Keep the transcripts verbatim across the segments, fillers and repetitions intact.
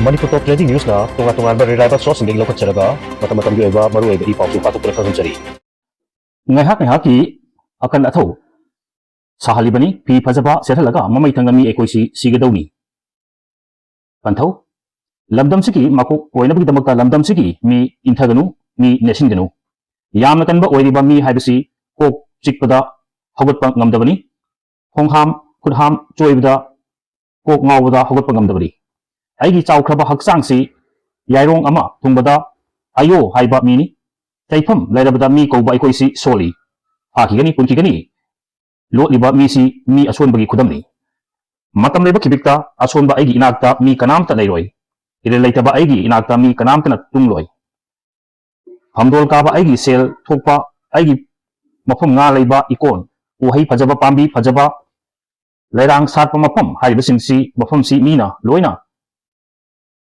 Manipur Top Trending News ꯅ ꯇꯣꯉꯥꯟ ꯇꯣꯉꯥꯟꯕ reliable source ꯁꯤꯡꯗꯒꯤ ꯂꯧꯈꯠꯆꯔꯒ ꯃꯇꯝ ꯃꯇꯝꯒꯤ ꯑꯣꯏꯕ ꯃꯔꯨꯑꯣꯏꯕ ꯏ ꯄꯥꯎꯁꯨ ꯄꯥꯊꯣꯛꯇꯨꯅ ꯈꯪꯍꯟꯖꯔꯤ꯫ ꯉꯥꯏꯍꯥꯛ ꯉꯥꯏꯍꯥꯛꯀꯤ ꯑꯀꯟ ꯑꯊꯧ ꯁꯥꯍꯜꯂꯤꯕꯅꯤ꯫ ꯐꯤ ꯐꯖꯕ ꯁꯦꯠꯍꯜꯂꯒ ꯃꯃꯩ ꯊꯪꯕ ꯃꯤ ꯑꯩꯈꯣꯏꯁꯤ ꯁꯤꯒꯗꯧꯅꯤ꯫ ꯄꯟꯊꯧ: ꯂꯝꯗꯝꯁꯤꯒꯤ ꯃꯀꯣꯛ ꯑꯣꯏꯅꯕꯒꯤꯗꯃꯛꯇ ꯂꯝꯗꯝꯁꯤꯒꯤ ꯃꯤ ꯏꯟꯊꯒꯅꯨ, ꯃꯤ ꯅꯦꯠꯁꯤꯟꯒꯅꯨ꯫ ꯌꯥꯝꯅ ꯀꯟꯕ ꯑꯣꯏꯔꯤꯕ ꯃꯤ ꯍꯥꯏꯕꯁꯤ ꯀꯣꯛ ꯆꯤꯛꯄꯗ ꯍꯧꯒꯠꯄ ꯉꯝꯗꯕꯅꯤ꯫ ꯈꯣꯡꯍꯥꯝ, ꯈꯨꯠꯍꯥꯝ ꯆꯣꯏꯕꯗ, ꯀꯣꯛ ꯉꯥꯎꯕꯗ ꯍꯧꯒꯠꯄ ꯉꯝꯗꯕꯅꯤ꯫ ꯑꯩꯒꯤ ꯆꯥꯎꯈ꯭ꯔꯕ ꯍꯛꯆꯥꯡꯁꯤ ꯌꯥꯏꯔꯣꯡ ꯑꯃ ꯊꯨꯡꯕꯗ ꯑꯌꯣ ꯍꯥꯏꯕ ꯃꯤꯅꯤ꯫ ꯆꯩꯐꯝ ꯂꯩꯔꯕꯗ ꯃꯤ ꯀꯧꯕ ꯑꯩꯈꯣꯏꯁꯤ ꯁꯣꯜꯂꯤ꯫ ꯐꯥꯈꯤꯒꯅꯤ, ꯄꯨꯟꯈꯤꯒꯅꯤ꯫ ꯂꯣꯠꯂꯤꯕ ꯃꯤꯁꯤ ꯃꯤ ꯑꯁꯣꯟꯕꯒꯤ ꯈꯨꯗꯝꯅꯤ꯫ ꯃꯇꯝ ꯂꯩꯕ ꯈꯤꯕꯤꯛꯇ ꯑꯁꯣꯟꯕ ꯑꯩꯒꯤ ꯏꯅꯥꯛꯇ ꯃꯤ ꯀꯅꯥꯝꯇ ꯂꯩꯔꯣꯏ꯫ ꯏꯔꯜ ꯂꯩꯇꯕ ꯑꯩꯒꯤ ꯏꯅꯥꯛꯇ ꯃꯤ ꯀꯅꯥꯝꯇꯅ ꯇꯨꯡꯂꯣꯏ꯫ ꯐꯝꯗꯣꯜ ꯀꯥꯕ ꯑꯩꯒꯤ ꯁꯦꯜ ꯊꯣꯛꯄ ꯑꯩꯒꯤ ꯃꯐꯝ ꯉꯥ ꯂꯩꯕ ꯏꯀꯣꯟ, ꯎꯍꯩ ꯐꯖꯕ, ꯄꯥꯝꯕꯤ ꯐꯖꯕ, ꯂꯩꯔꯥꯡ ꯁꯥꯠꯄ ꯃꯐꯝ ꯍꯥꯏꯔꯤꯕꯁꯤꯡꯁꯤ, ꯃꯐꯝꯁꯤ ꯃꯤꯅ ꯂꯣꯏꯅ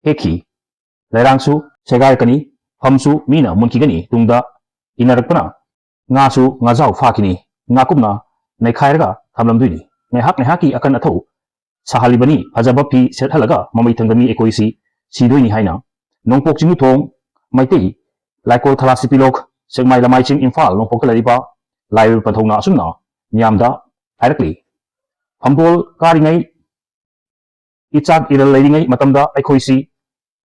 ꯍꯦꯛꯈꯤ꯫ ꯂꯩꯔꯥꯡꯁꯨ ꯁꯦꯒꯥꯏꯔꯛꯀꯅꯤ, ꯐꯝꯁꯨ ꯃꯤꯅ ꯃꯨꯟꯈꯤꯒꯅꯤ꯫ ꯇꯨꯡꯗ ꯏꯟꯅꯔꯛꯄꯅ ꯉꯥꯁꯨ ꯉꯥꯖꯥꯎ ꯐꯥꯈꯤꯅꯤ, ꯉꯥꯀꯨꯞꯅ ꯅꯩꯈꯥꯏꯔꯒ ꯊꯝꯂꯝꯗꯣꯏꯅꯤ꯫ ꯉꯥꯏꯍꯥꯛ ꯉꯥꯏꯍꯥꯛꯀꯤ ꯑꯀꯟ ꯑꯊꯧ ꯁꯥꯍꯜꯂꯤꯕꯅꯤ꯫ ꯐꯖꯕ ꯐꯤ ꯁꯦꯠꯍꯜꯂꯒ ꯃꯃꯩ ꯊꯪꯕ ꯃꯤ ꯑꯩꯈꯣꯏꯁꯤ ꯁꯤꯗꯣꯏꯅꯤ ꯍꯥꯏꯅ ꯅꯣꯡꯄꯣꯛ ꯆꯤꯡꯊꯣꯡ ꯃꯩꯇꯩ ꯂꯥꯏꯀꯣꯜ ꯊꯂꯥ ꯁꯤꯄꯤꯂꯣꯛ ꯁꯦꯛꯃꯥꯏ ꯂꯃꯥꯏ ꯆꯤꯡ ꯏꯝꯐꯥꯜ ꯅꯣꯡꯄꯣꯛꯇ ꯂꯩꯔꯤꯕ ꯂꯥꯏꯔꯣꯏ ꯄꯟꯊꯧꯅ ꯑꯁꯨꯝꯅ ꯃꯤꯌꯥꯝꯗ ꯍꯥꯏꯔꯛꯂꯤ꯫ ꯐꯝꯕꯣꯜ ꯀꯥꯔꯤꯉꯩ, ꯏꯆꯥꯛ ꯏꯔꯜ ꯂꯩꯔꯤꯉꯩ ꯃꯇꯝꯗ ꯑꯩꯈꯣꯏꯁꯤ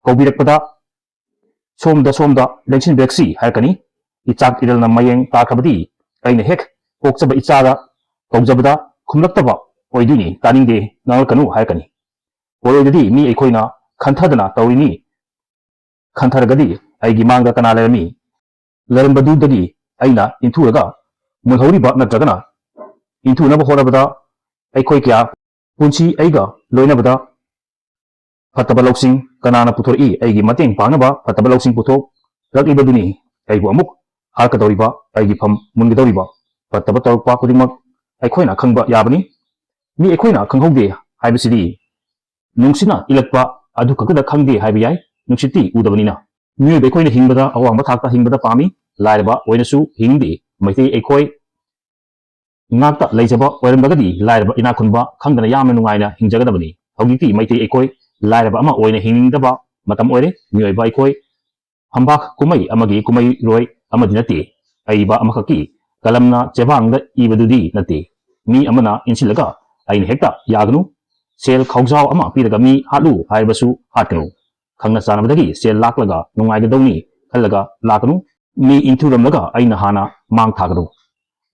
ꯀꯧꯕꯤꯔꯛꯄꯗ ꯁꯣꯝꯗ ꯁꯣꯝꯗ ꯂꯦꯡꯁꯤꯟꯕꯤꯔꯛꯁꯤ ꯍꯥꯏꯔꯛꯀꯅꯤ꯫ ꯏꯆꯥꯛ ꯏꯔꯜꯅ ꯃꯌꯦꯡ ꯇꯥꯈ꯭ꯔꯕꯗꯤ ꯑꯩꯅ ꯍꯦꯛ ꯄꯣꯛꯆꯕ ꯏꯆꯥꯗ ꯀꯧꯖꯕꯗ ꯈꯨꯝꯂꯛꯇꯕ ꯑꯣꯏꯗꯣꯏꯅꯤ, ꯇꯥꯅꯤꯡꯗꯦ, ꯉꯥꯡꯂꯛꯀꯅꯨ ꯍꯥꯏꯔꯛꯀꯅꯤ꯫ ꯄꯣꯔꯣꯏꯗꯗꯤ ꯃꯤ ꯑꯩꯈꯣꯏꯅ ꯈꯟꯊꯗꯅ ꯇꯧꯔꯤꯅꯤ꯫ ꯈꯟꯊꯔꯒꯗꯤ ꯑꯩꯒꯤ ꯃꯥꯡꯗ ꯀꯅꯥ ꯂꯩꯔꯝꯃꯤ? ꯂꯩꯔꯝꯕꯗꯨꯗꯒꯤ ꯑꯩꯅ ꯏꯟꯊꯨꯔꯒ ꯃꯨꯜꯍꯧꯔꯤꯕ ꯅꯠꯇ꯭ꯔꯒꯅ ꯏꯟꯊꯨꯅꯕ ꯍꯣꯠꯅꯕꯗ ꯑꯩꯈꯣꯏ ꯀꯌꯥ ꯄꯨꯟꯁꯤ ꯑꯩꯒ ꯂꯣꯏꯅꯕꯗ ꯐꯠꯇꯕ ꯂꯧꯁꯤꯡ ꯀꯅꯥꯅ ꯄꯨꯊꯣꯔꯛꯏ? ꯑꯩꯒꯤ ꯃꯇꯦꯡ ꯄꯥꯡꯅꯕ ꯐꯠꯇꯕ ꯂꯧꯁꯤꯡ ꯄꯨꯊꯣꯛꯂꯛꯂꯤꯕꯗꯨꯅꯤ ꯑꯩꯕꯨ ꯑꯃꯨꯛ ꯍꯥꯠꯀꯗꯧꯔꯤꯕ, ꯑꯩꯒꯤ ꯐꯝ ꯃꯨꯟꯒꯗꯧꯔꯤꯕ꯫ ꯐꯠꯇꯕ ꯇꯧꯔꯛꯄ ꯈꯨꯗꯤꯡꯃꯛ ꯑꯩꯈꯣꯏꯅ ꯈꯪꯕ ꯌꯥꯕꯅꯤ꯫ ꯃꯤ ꯑꯩꯈꯣꯏꯅ ꯈꯪꯍꯧꯗꯦ ꯍꯥꯏꯕꯁꯤꯗꯤ ꯅꯨꯡꯁꯤꯠꯅ ꯏꯜꯂꯛꯄ ꯑꯗꯨ ꯈꯛꯇꯗ ꯈꯪꯗꯦ ꯍꯥꯏꯕ ꯌꯥꯏ, ꯅꯨꯡꯁꯤꯠꯇꯤ ꯎꯗꯕꯅꯤꯅ꯫ ꯃꯤꯑꯣꯏꯕ ꯑꯩꯈꯣꯏꯅ ꯍꯤꯡꯕꯗ ꯑꯋꯥꯡꯕ ꯊꯥꯛꯇ ꯍꯤꯡꯕꯗ ꯄꯥꯝꯃꯤ, ꯂꯥꯏꯔꯕ ꯑꯣꯏꯅꯁꯨ ꯍꯤꯡꯅꯤꯡꯗꯦ꯫ ꯃꯩꯇꯩ ꯑꯩꯈꯣꯏ ꯉꯥꯛꯇ ꯂꯩꯖꯕ ꯑꯣꯏꯔꯝꯂꯒꯗꯤ ꯂꯥꯏꯔꯕ ꯏꯅꯥꯛ ꯈꯨꯟꯕ ꯈꯪꯗꯅ ꯌꯥꯝꯅ ꯅꯨꯡꯉꯥꯏꯅ ꯍꯤꯡꯖꯒꯗꯕꯅꯤ꯫ ꯍꯧꯖꯤꯛꯇꯤ ꯃꯩꯇꯩ ꯑꯩꯈꯣꯏ ꯂꯥꯏꯔꯕ ꯑꯃ ꯑꯣꯏꯅ ꯍꯤꯡꯅꯤꯡꯗꯕ ꯃꯇꯝ ꯑꯣꯏꯔꯦ꯫ ꯃꯤꯑꯣꯏꯕ ꯑꯩꯈꯣꯏ ꯐꯝꯕꯥꯛ ꯀꯨꯝꯍꯩ ꯑꯃꯒꯤ ꯀꯨꯝꯍꯩꯔꯣꯏ ꯑꯃꯗꯤ ꯅꯠꯇꯦ꯫ ꯑꯏꯕ ꯑꯃꯈꯛꯀꯤ ꯀꯂꯝꯅ ꯆꯦꯕꯥꯡꯗ ꯏꯕꯗꯨꯗꯤ ꯅꯠꯇꯦ꯫ ꯃꯤ ꯑꯃꯅ ꯏꯟꯁꯤꯜꯂꯒ ꯑꯩꯅ ꯍꯦꯛꯇ ꯌꯥꯒꯅꯨ, ꯁꯦꯜ ꯈꯥꯎꯖꯥꯎ ꯑꯃ ꯄꯤꯔꯒ ꯃꯤ ꯍꯥꯠꯂꯨ ꯍꯥꯏꯔꯕꯁꯨ ꯍꯥꯠꯀꯅꯨ꯫ ꯈꯪꯅ ꯆꯥꯟꯅꯕꯗꯒꯤ ꯁꯦꯜ ꯂꯥꯛꯂꯒ ꯅꯨꯡꯉꯥꯏꯒꯗꯧꯅꯤ ꯈꯜꯂꯒ ꯂꯥꯛꯀꯅꯨ꯫ ꯃꯤ ꯏꯟꯊꯨꯔꯝꯂꯒ ꯑꯩꯅ ꯍꯥꯟꯅ ꯃꯥꯡ ꯊꯥꯒꯅꯨ꯫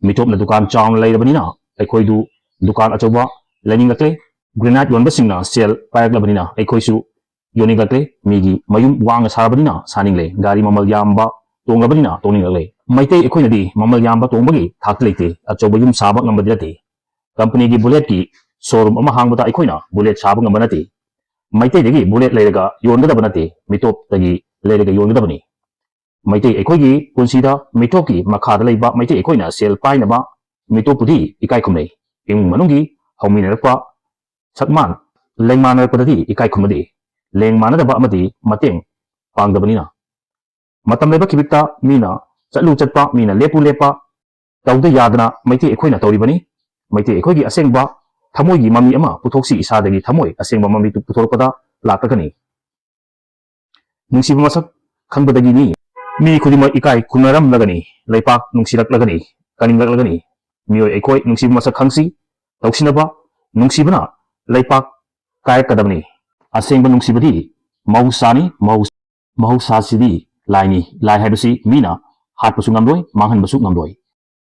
ꯃꯤꯇꯣꯞꯅ ꯗꯨꯀꯥꯟ ꯆꯥꯎꯅ ꯂꯩꯔꯕꯅꯤꯅ ꯑꯩꯈꯣꯏꯗꯨ ꯗꯨꯀꯥꯟ ꯑꯆꯧꯕ ꯂꯩꯅꯤꯡꯂꯛꯂꯦ꯫ ꯒ꯭ꯔꯦꯅꯥꯏꯠ ꯌꯣꯟꯕꯁꯤꯡꯅ ꯁꯦꯜ ꯄꯥꯏꯔꯛꯂꯕꯅꯤꯅ ꯑꯩꯈꯣꯏꯁꯨ ꯌꯣꯟꯅꯤꯡꯂꯛꯂꯦ꯫ ꯃꯤꯒꯤ ꯃꯌꯨꯝ ꯋꯥꯡꯅ ꯁꯥꯔꯕꯅꯤꯅ ꯁꯥꯅꯤꯡꯂꯦ꯫ ꯒꯥꯔꯤ ꯃꯃꯜ ꯌꯥꯝꯕ ꯇꯣꯡꯂꯕꯅꯤꯅ ꯇꯣꯡꯅꯤꯡꯂꯛꯂꯦ꯫ ꯃꯩꯇꯩ ꯑꯩꯈꯣꯏꯅꯗꯤ ꯃꯃꯜ ꯌꯥꯝꯕ ꯇꯣꯡꯕꯒꯤ ꯊꯥꯛꯇ ꯂꯩꯇꯦ꯫ ꯑꯆꯧꯕ ꯌꯨꯝ ꯁꯥꯕ ꯉꯝꯕꯗꯤ ꯅꯠꯇꯦ꯫ ꯀꯝꯄꯅꯤꯒꯤ ꯕꯨꯂꯦꯠꯀꯤ ꯁꯣꯔꯨꯝ ꯑꯃ ꯍꯥꯡꯕꯗ ꯑꯩꯈꯣꯏꯅ ꯕꯨꯂꯦꯠ ꯁꯥꯕ ꯉꯝꯕ ꯅꯠꯇꯦ꯫ ꯃꯩꯇꯩꯗꯒꯤ ꯕꯨꯂꯦꯠ ꯂꯩꯔꯒ ꯌꯣꯟꯒꯗꯕ ꯅꯠꯇꯦ, ꯃꯤꯇꯣꯞꯇꯒꯤ ꯂꯩꯔꯒ ꯌꯣꯟꯒꯗꯕꯅꯤ꯫ ꯃꯩꯇꯩ ꯑꯩꯈꯣꯏꯒꯤ ꯄꯨꯟꯁꯤꯗ ꯃꯤꯇꯣꯞꯀꯤ ꯃꯈꯥꯗ ꯂꯩꯕ ꯃꯩꯇꯩ ꯑꯩꯈꯣꯏꯅ ꯁꯦꯜ ꯄꯥꯏꯅꯕ ꯃꯤꯇꯣꯞꯄꯨꯗꯤ ꯏꯀꯥꯏ ꯈꯨꯝꯅꯩ꯫ ꯏꯃꯨꯡ ꯃꯅꯨꯡꯒꯤ ꯍꯧꯃꯤꯟꯅꯔꯛꯄ ꯁꯛꯃꯥꯟ ꯂꯦꯡꯃꯥꯟꯅꯔꯛꯄꯗꯗꯤ ꯏꯀꯥꯏ ꯈꯨꯝꯅꯗꯦ꯫ ꯂꯦꯡ ꯃꯥꯟꯅꯗꯕ ꯑꯃꯗꯤ ꯃꯇꯦꯡ ꯄꯥꯡꯗꯕꯅꯤꯅ꯫ ꯃꯇꯝ ꯂꯩꯕ ꯈꯤꯕꯤꯛꯇ ꯃꯤꯅ ꯆꯠꯂꯨ ꯆꯠꯄ, ꯃꯤꯅ ꯂꯦꯞꯄꯨ ꯂꯦꯞꯄ ꯇꯧꯗ ꯌꯥꯗꯅ ꯃꯩꯇꯩ ꯑꯩꯈꯣꯏꯅ ꯇꯧꯔꯤꯕꯅꯤ꯫ ꯃꯩꯇꯩ ꯑꯩꯈꯣꯏꯒꯤ ꯑꯁꯦꯡꯕ ꯊꯃꯣꯏꯒꯤ ꯃꯃꯤ ꯑꯃ ꯄꯨꯊꯣꯛꯁꯤ꯫ ꯏꯁꯥꯗꯒꯤ ꯊꯃꯣꯏ ꯑꯁꯦꯡꯕ ꯃꯃꯤ ꯄꯨꯊꯣꯔꯛꯄꯗ ꯂꯥꯛꯂꯒꯅꯤ꯫ ꯅꯨꯡꯁꯤꯕ ꯃꯁꯛ ꯈꯪꯕꯗꯒꯤꯅꯤ꯫ ꯃꯤ ꯈꯨꯗꯤꯡꯃꯛ ꯏꯀꯥꯏ ꯈꯨꯝꯅꯔꯝꯂꯒꯅꯤ꯫ ꯂꯩꯄꯥꯛ ꯅꯨꯡꯁꯤꯔꯛꯂꯒꯅꯤ, ꯀꯅꯤꯡꯂꯛꯂꯒꯅꯤ꯫ ꯃꯤꯑꯣꯏ ꯑꯩꯈꯣꯏ ꯅꯨꯡꯁꯤꯕ ꯃꯁꯛ ꯈꯪꯁꯤ꯫ ꯇꯧꯁꯤꯟꯅꯕ, ꯅꯨꯡꯁꯤꯕꯅ ꯂꯩꯄꯥꯛ ꯀꯥꯏꯔꯛꯀꯗꯕꯅꯤ꯫ ꯑꯁꯦꯡꯕ ꯅꯨꯡꯁꯤꯕꯗꯤ ꯃꯍꯧꯁꯥꯅꯤ꯫ ꯃꯍꯧ-, ꯃꯍꯧꯁꯥꯁꯤꯗꯤ ꯂꯥꯏꯅꯤ꯫ ꯂꯥꯏ ꯍꯥꯏꯕꯁꯤ ꯃꯤꯅ ꯍꯥꯠꯄꯁꯨ ꯉꯝꯂꯣꯏ, ꯃꯥꯡꯍꯟꯕꯁꯨ ꯉꯝꯂꯣꯏ꯫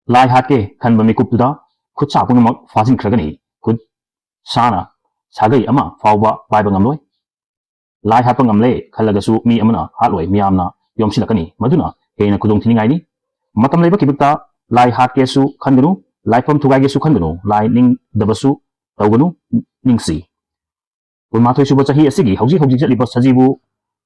ꯂꯥꯏ ꯍꯥꯠꯀꯦ ꯈꯟꯕ ꯃꯤꯀꯨꯞꯇꯨꯗ ꯈꯨꯠ ꯁꯥ ꯄꯨꯝꯅꯃꯛ ꯐꯥꯖꯤꯟꯈ꯭ꯔꯒꯅꯤ꯫ ꯈꯨꯠ ꯁꯥꯅ ꯁꯥꯒꯩ ꯑꯃ ꯐꯥꯎꯕ ꯄꯥꯏꯕ ꯉꯝꯂꯣꯏ꯫ ꯂꯥꯏ ꯍꯥꯠꯄ ꯉꯝꯂꯦ ꯈꯜꯂꯒꯁꯨ ꯃꯤ ꯑꯃꯅ ꯍꯥꯠꯂꯣꯏ, ꯃꯤꯌꯥꯝꯅ ꯌꯣꯝꯁꯤꯜꯂꯛꯀꯅꯤ꯫ ꯃꯗꯨꯅ ꯍꯦꯟꯅ ꯈꯨꯗꯣꯡ ꯊꯤꯅꯤꯡꯉꯥꯏꯅꯤ꯫ ꯃꯇꯝ ꯂꯩꯕ ꯈꯤꯕꯤꯛꯇ ꯂꯥꯏ ꯍꯥꯠꯀꯦꯁꯨ ꯈꯟꯒꯅꯨ, ꯂꯥꯏꯐꯝ ꯊꯨꯒꯥꯏꯒꯦꯁꯨ ꯈꯟꯒꯅꯨ, ꯂꯥꯏ ꯅꯤꯡꯗꯕꯁꯨ ꯇꯧꯒꯅꯨ꯫ ꯅꯤꯡꯁꯤ꯫ ꯀꯨꯟꯃꯥꯊꯣꯏ ꯁꯨꯕ ꯆꯍꯤ ꯑꯁꯤꯒꯤ ꯍꯧꯖꯤꯛ ꯍꯧꯖꯤꯛ ꯆꯠꯂꯤꯕ ꯁꯖꯤꯕꯨ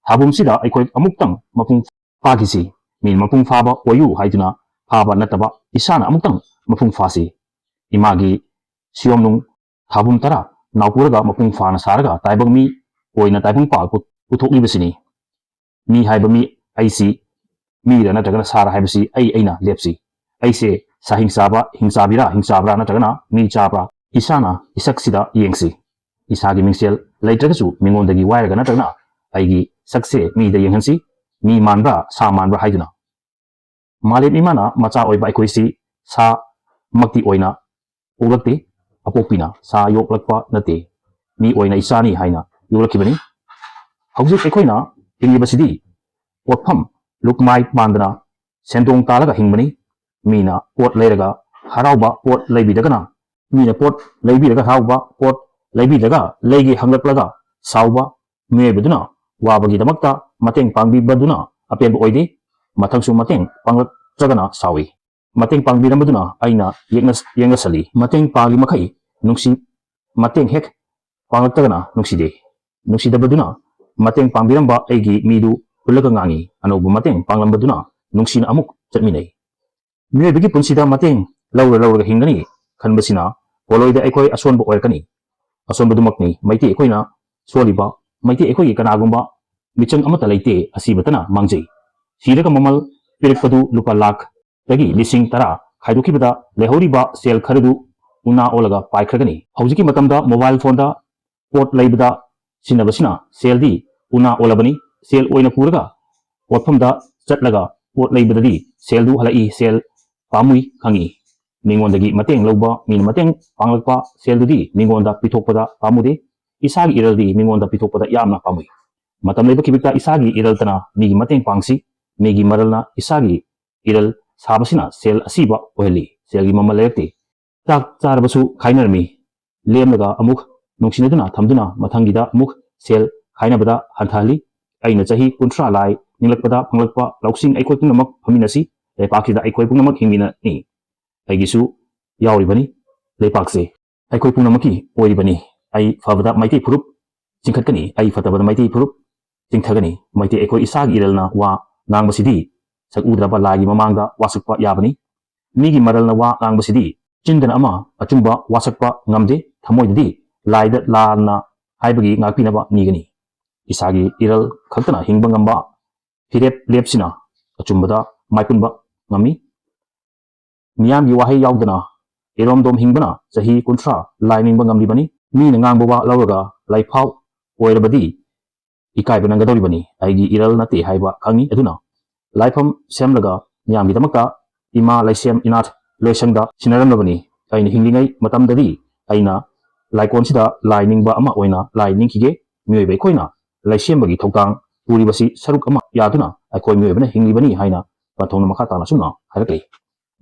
ꯊꯥꯕꯨꯝꯁꯤꯗ ꯑꯩꯈꯣꯏ ꯑꯃꯨꯛꯇꯪ ꯃꯄꯨꯡ ꯐꯥꯈꯤꯁꯤ꯫ ꯃꯤ ꯃꯄꯨꯡ ꯐꯥꯕ ꯑꯣꯏꯌꯨ ꯍꯥꯏꯗꯨꯅ ꯐꯥꯕ ꯅꯠꯇꯕ, ꯏꯁꯥꯅ ꯑꯃꯨꯛꯇꯪ ꯃꯄꯨꯡ ꯐꯥꯁꯤ꯫ ꯏꯃꯥꯒꯤ ꯁꯤꯌꯣꯝꯅꯨꯡ ꯊꯥꯕꯨꯝ ꯇꯔꯥ ꯅꯥꯎꯄꯨꯔꯒ ꯃꯄꯨꯡ ꯐꯥꯅ ꯁꯥꯔꯒ ꯇꯥꯏꯕꯪ ꯃꯤ ꯑꯣꯏꯅ ꯇꯥꯏꯕꯪ ꯄꯥꯜ ꯄꯨ-, ꯄꯨꯊꯣꯛꯂꯤꯕꯁꯤꯅꯤ꯫ ꯃꯤ ꯍꯥꯏꯕ ꯃꯤ ꯑꯩꯁꯤ ꯃꯤꯔ ꯅꯠꯇ꯭ꯔꯒꯅ ꯁꯥꯔ ꯍꯥꯏꯕꯁꯤ ꯑꯩ ꯑꯩꯅ ꯂꯦꯞꯁꯤ꯫ ꯑꯩꯁꯦ ꯁꯥ ꯍꯤꯡꯆꯥꯕ, ꯍꯤꯡꯆꯥꯕꯤꯔꯥ, ꯍꯤꯡꯆꯥꯕ꯭ꯔꯥ ꯅꯠꯇ꯭ꯔꯒꯅ ꯃꯤ ꯆꯥꯕ꯭ꯔꯥ? ꯏꯁꯥꯅ ꯏꯁꯛꯁꯤꯗ ꯌꯦꯡꯁꯤ꯫ ꯏꯁꯥꯒꯤ ꯃꯤꯡꯁꯦꯜ ꯂꯩꯇ꯭ꯔꯒꯁꯨ ꯃꯤꯉꯣꯟꯗꯒꯤ ꯋꯥꯏꯔꯒ ꯅꯠꯇ꯭ꯔꯒꯅ ꯑꯩꯒꯤ ꯁꯛꯁꯦ ꯃꯤꯗ ꯌꯦꯡꯍꯟꯁꯤ, ꯃꯤ ꯃꯥꯟꯕ꯭ꯔꯥ ꯁꯥ ꯃꯥꯟꯕ꯭ꯔꯥ ꯍꯥꯏꯗꯨꯅ꯫ ꯃꯥꯂꯦꯝ ꯏꯃꯥꯅ ꯃꯆꯥ ꯑꯣꯏꯕ ꯑꯩꯈꯣꯏꯁꯤ ꯁꯥ ꯃꯛꯇꯤ ꯑꯣꯏꯅ ꯄꯣꯛꯂꯛꯇꯦ꯫ ꯑꯄꯣꯛꯄꯤꯅ ꯁꯥ ꯌꯣꯛꯂꯛꯄ ꯅꯠꯇꯦ, ꯃꯤ ꯑꯣꯏꯅ ꯏꯆꯥꯅꯤ ꯍꯥꯏꯅ ꯌꯣꯛꯂꯛꯈꯤꯕꯅꯤ꯫ ꯍꯧꯖꯤꯛ ꯑꯩꯈꯣꯏꯅ ꯍꯤꯡꯂꯤꯕꯁꯤꯗꯤ ꯄꯣꯠꯐꯝ ꯂꯨꯛꯃꯥꯏ ꯄꯥꯟꯗꯅ ꯁꯦꯟꯗꯣꯡ ꯇꯥꯜꯂꯒ ꯍꯤꯡꯕꯅꯤ꯫ ꯃꯤꯅ ꯄꯣꯠ ꯂꯩꯔꯒ ꯍꯔꯥꯎꯕ, ꯄꯣꯠ ꯂꯩꯕꯤꯗꯒꯅ ꯃꯤꯅ ꯄꯣꯠ ꯂꯩꯕꯤꯔꯒ ꯍꯔꯥꯎꯕ, ꯄꯣꯠ ꯂꯩꯕꯤꯗ꯭ꯔꯒ ꯂꯩꯒꯦ ꯍꯪꯂꯛꯂꯒ ꯁꯥꯎꯕ, ꯃꯤꯑꯣꯏꯕꯗꯨꯅ ꯋꯥꯕꯒꯤꯗꯃꯛꯇ ꯃꯇꯦꯡ ꯄꯥꯡꯕꯤꯕꯗꯨꯅ ꯑꯄꯦꯟꯕ ꯑꯣꯏꯗꯦ꯫ ꯃꯊꯪꯁꯨ ꯃꯇꯦꯡ ꯄꯥꯡꯂꯛꯇ꯭ꯔꯒꯅ ꯁꯥꯎꯏ꯫ ꯃꯇꯦꯡ ꯄꯥꯡꯕꯤꯔꯝꯕꯗꯨꯅ ꯑꯩꯅ ꯌꯦꯛꯅ-, ꯌꯦꯡꯅꯁꯜꯂꯤ꯫ ꯃꯇꯦꯡ ꯄꯥꯡꯂꯤ ꯃꯈꯩ ꯅꯨꯡꯁꯤ, ꯃꯇꯦꯡ ꯍꯦꯛ ꯄꯥꯡꯂꯛꯇ꯭ꯔꯒꯅ ꯅꯨꯡꯁꯤꯗꯦ꯫ ꯅꯨꯡꯁꯤꯗꯕꯗꯨꯅ ꯃꯇꯦꯡ ꯄꯥꯡꯕꯤꯔꯝꯕ ꯑꯩꯒꯤ ꯃꯤꯗꯨ ꯍꯨꯜꯂꯒ ꯉꯥꯡꯏ꯫ ꯑꯅꯧꯕ ꯃꯇꯦꯡ ꯄꯥꯡꯂꯝꯕꯗꯨꯅ ꯅꯨꯡꯁꯤꯅ ꯑꯃꯨꯛ ꯆꯠꯃꯤꯟꯅꯩ꯫ ꯃꯤꯑꯣꯏꯕꯒꯤ ꯄꯨꯟꯁꯤꯗ ꯃꯇꯦꯡ ꯂꯧꯔ ꯂꯧꯔꯒ ꯍꯤꯡꯒꯅꯤ ꯈꯟꯕꯁꯤꯅ ꯄꯣꯠꯂꯣꯏꯗ ꯑꯩꯈꯣꯏ ꯑꯁꯣꯟꯕ ꯑꯣꯏꯔꯛꯀꯅꯤ꯫ ꯑꯁꯣꯟꯕꯗꯨꯃꯛꯅꯤ ꯃꯩꯇꯩ ꯑꯩꯈꯣꯏꯅ ꯁꯣꯜꯂꯤꯕ꯫ ꯃꯩꯇꯩ ꯑꯩꯈꯣꯏꯒꯤ ꯀꯅꯥꯒꯨꯝꯕ ꯃꯤꯆꯪ ꯑꯃꯠꯇ ꯂꯩꯇꯦ, ꯑꯁꯤꯕꯇꯅ ꯃꯥꯡꯖꯩ꯫ ꯁꯤꯔꯒ ꯃꯃꯜ ꯄꯤꯔꯛꯄꯗꯨ ꯂꯨꯄꯥ ꯂꯥꯈꯇꯒꯤ ꯂꯤꯁꯤꯡ ꯇꯔꯥ ꯈꯥꯏꯗꯣꯛꯈꯤꯕꯗ ꯂꯩꯍꯧꯔꯤꯕ ꯁꯦꯜ ꯈꯔꯗꯨ ꯎꯅꯥ ꯑꯣꯜꯂꯒ ꯄꯥꯏꯈ꯭ꯔꯒꯅꯤ꯫ ꯍꯧꯖꯤꯛꯀꯤ ꯃꯇꯝꯗ mobile phoneꯗ ꯄꯣꯠ ꯂꯩꯕꯗ ꯁꯤꯖꯤꯟꯅꯕꯁꯤꯅ ꯁꯦꯜꯗꯤ ꯎꯅꯥ ꯑꯣꯜꯂꯕꯅꯤ꯫ ꯁꯦꯜ ꯑꯣꯏꯅ ꯄꯨꯔꯒ ꯄꯣꯠꯐꯝꯗ ꯆꯠꯂꯒ ꯄꯣꯠ ꯂꯩꯕꯗꯗꯤ ꯁꯦꯜꯗꯨ ꯍꯜꯂꯛꯏ, ꯁꯦꯜ ꯄꯥꯝꯃꯨꯏ ꯈꯪꯉꯤ꯫ ꯃꯤꯉꯣꯟꯗꯒꯤ ꯃꯇꯦꯡ ꯂꯧꯕ, ꯃꯤꯅ ꯃꯇꯦꯡ ꯄꯥꯡꯂꯛꯄ ꯁꯦꯜꯗꯨꯗꯤ ꯃꯤꯉꯣꯟꯗ ꯄꯤꯊꯣꯛꯄꯗ ꯄꯥꯝꯃꯨꯗꯦ꯫ ꯏꯁꯥꯒꯤ ꯏꯔꯜꯗꯤ ꯃꯤꯉꯣꯟꯗ ꯄꯤꯊꯣꯛꯄꯗ ꯌꯥꯝꯅ ꯄꯥꯝꯃꯨꯏ꯫ ꯃꯇꯝ ꯂꯩꯕ ꯈꯤꯕꯤꯛꯇ ꯏꯁꯥꯒꯤ ꯏꯔꯜꯇꯅ ꯃꯤꯒꯤ ꯃꯇꯦꯡ ꯄꯥꯡꯁꯤ꯫ ꯃꯤꯒꯤ ꯃꯔꯜꯅ ꯏꯁꯥꯒꯤ ꯏꯔꯜ ꯁꯥꯕꯁꯤꯅ ꯁꯦꯜ ꯑꯁꯤꯕ ꯑꯣꯏꯍꯜꯂꯤ꯫ ꯁꯦꯜꯒꯤ ꯃꯃꯜ ꯂꯩꯔꯛꯇꯦ꯫ ꯆꯥꯛ ꯆꯥꯔꯕꯁꯨ ꯈꯥꯏꯅꯔꯝꯃꯤ꯫ ꯂꯦꯝꯂꯒ ꯑꯃꯨꯛ ꯅꯨꯡꯁꯤꯅꯗꯨꯅ ꯊꯝꯗꯨꯅ ꯃꯊꯪꯒꯤꯗ ꯑꯃꯨꯛ ꯁꯦꯜ ꯈꯥꯏꯅꯕꯗ ꯍꯟꯊꯍꯜꯂꯤ꯫ ꯑꯩꯅ ꯆꯍꯤ ꯀꯨꯟꯊ꯭ꯔꯥ ꯂꯥꯏ ꯅꯤꯡꯂꯛꯄꯗ ꯐꯪꯂꯛꯄ ꯂꯧꯁꯤꯡ ꯑꯩꯈꯣꯏ ꯄꯨꯝꯅꯃꯛ ꯐꯝꯃꯤꯟꯅꯁꯤ꯫ ꯂꯩꯄꯥꯛꯁꯤꯗ ꯑꯩꯈꯣꯏ ꯄꯨꯝꯅꯃꯛ ꯍꯤꯡꯃꯤꯟꯅꯅꯤ꯫ ꯑꯩꯒꯤꯁꯨ ꯌꯥꯎꯔꯤꯕꯅꯤ꯫ ꯂꯩꯄꯥꯛꯁꯦ ꯑꯩꯈꯣꯏ ꯄꯨꯝꯅꯃꯛꯀꯤ ꯑꯣꯏꯔꯤꯕꯅꯤ꯫ ꯑꯩ ꯐꯕꯗ ꯃꯩꯇꯩ ꯐꯨꯔꯨꯞ ꯆꯤꯡꯈꯠꯀꯅꯤ꯫ ꯑꯩ ꯐꯠꯇꯕꯗ ꯃꯩꯇꯩ ꯐꯨꯔꯨꯞ ꯆꯤꯡꯊꯒꯅꯤ꯫ ꯃꯩꯇꯩ ꯑꯩꯈꯣꯏ ꯏꯁꯥꯒꯤ ꯏꯔꯜꯅ ꯋꯥ ꯉꯥꯡꯕꯁꯤꯗꯤ ꯁꯛ ꯎꯗ꯭ꯔꯕ ꯂꯥꯏꯒꯤ ꯃꯃꯥꯡꯗ ꯋꯥꯁꯛꯄ ꯌꯥꯕꯅꯤ꯫ ꯃꯤꯒꯤ ꯃꯔꯜꯅ ꯋꯥ ꯉꯥꯡꯕꯁꯤꯗꯤ ꯆꯤꯟꯗꯅ ꯑꯃ ꯑꯆꯨꯝꯕ ꯋꯥꯁꯛꯄ ꯉꯝꯗꯦ꯫ ꯊꯃꯣꯏꯗꯗꯤ ꯂꯥꯏꯗ ꯂꯥꯟꯅ ꯍꯥꯏꯕꯒꯤ ꯉꯥꯛꯄꯤꯅꯕ ꯅꯤꯒꯅꯤ꯫ ꯏꯁꯥꯒꯤ ꯏꯔꯜ ꯈꯛꯇꯅ ꯍꯤꯡꯕ ꯉꯝꯕ ꯐꯤꯔꯦꯞ ꯂꯦꯞꯁꯤꯅ ꯑꯆꯨꯝꯕꯗ ꯃꯥꯏꯄꯨꯟꯕ ꯉꯝꯃꯤ꯫ ꯃꯤꯌꯥꯝꯒꯤ ꯋꯥꯍꯩ ꯌꯥꯎꯗꯅ ꯏꯔꯣꯝꯗꯣꯝ ꯍꯤꯡꯕꯅ ꯆꯍꯤ ꯀꯨꯟꯊ꯭ꯔꯥ ꯂꯥꯏ ꯅꯤꯡꯕ ꯉꯝꯂꯤꯕꯅꯤ꯫ ꯃꯤꯅ ꯉꯥꯡꯕ ꯋꯥ ꯂꯧꯔꯒ ꯂꯥꯏꯐꯥꯎ ꯑꯣꯏꯔꯕꯗꯤ ꯏꯀꯥꯏꯕ ꯅꯪꯒꯗꯧꯔꯤꯕꯅꯤ꯫ ꯑꯩꯒꯤ ꯏꯔꯜ ꯅꯠꯇꯦ ꯍꯥꯏꯕ ꯈꯪꯏ꯫ ꯑꯗꯨꯅ ꯂꯥꯏꯐꯝ ꯁꯦꯝꯂꯒ ꯃꯤꯌꯥꯝꯒꯤꯗꯃꯛꯇ ꯏꯃꯥ ꯂꯩꯁꯦꯝ ꯏꯅꯥꯠ ꯂꯣꯏꯁꯪꯗ ꯁꯤꯟꯅꯔꯝꯂꯕꯅꯤ꯫ ꯑꯩꯅ ꯍꯤꯡꯂꯤꯉꯩ ꯃꯇꯝꯗꯗꯤ ꯑꯩꯅ ꯂꯥꯏꯀꯣꯟꯁꯤꯗ ꯂꯥꯏ ꯅꯤꯡꯕ ꯑꯃ ꯑꯣꯏꯅ ꯂꯥꯏ ꯅꯤꯡꯈꯤꯒꯦ꯫ ꯃꯤꯑꯣꯏꯕ ꯑꯩꯈꯣꯏꯅ ꯂꯩꯁꯦꯝꯕꯒꯤ ꯊꯧꯗꯥꯡ ꯄꯨꯔꯤꯕꯁꯤ ꯁꯔꯨꯛ ꯑꯃ ꯌꯥꯗꯨꯅ ꯑꯩꯈꯣꯏ ꯃꯤꯑꯣꯏꯕꯅ ꯍꯤꯡꯂꯤꯕꯅꯤ ꯍꯥꯏꯅ ꯄꯟꯊꯧꯅ ꯃꯈꯥ ꯇꯥꯅ ꯑꯁꯨꯝꯅ ꯍꯥꯏꯔꯛꯂꯤ꯫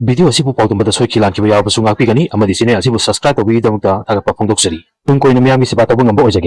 ꯚꯤꯗꯤꯑꯣ ꯑꯁꯤꯕꯨ ꯄꯥꯎꯗꯝꯕꯗ ꯁꯣꯏꯈꯤ ꯂꯥꯟꯈꯤꯕ ꯌꯥꯎꯔꯕꯁꯨ ꯉꯥꯛꯄꯤꯒꯅꯤ ꯑꯃꯗꯤ ꯆꯦꯅꯦꯜ ꯑꯁꯤꯕꯨ ꯁꯕꯁꯀ꯭ꯔꯥꯏꯕ ꯇꯧꯕꯤꯕꯒꯤꯗꯃꯛꯇ ꯊꯥꯒꯠꯄ ꯐꯣꯡꯗꯣꯛꯆꯔꯤ꯫ ꯇꯨꯡ ꯀꯣꯏꯅ ꯃꯤꯌꯥꯝꯒꯤ ꯁꯦꯕꯥ ꯇꯧꯕ ꯉꯝꯕ ꯑꯣꯏꯖꯒꯦ꯫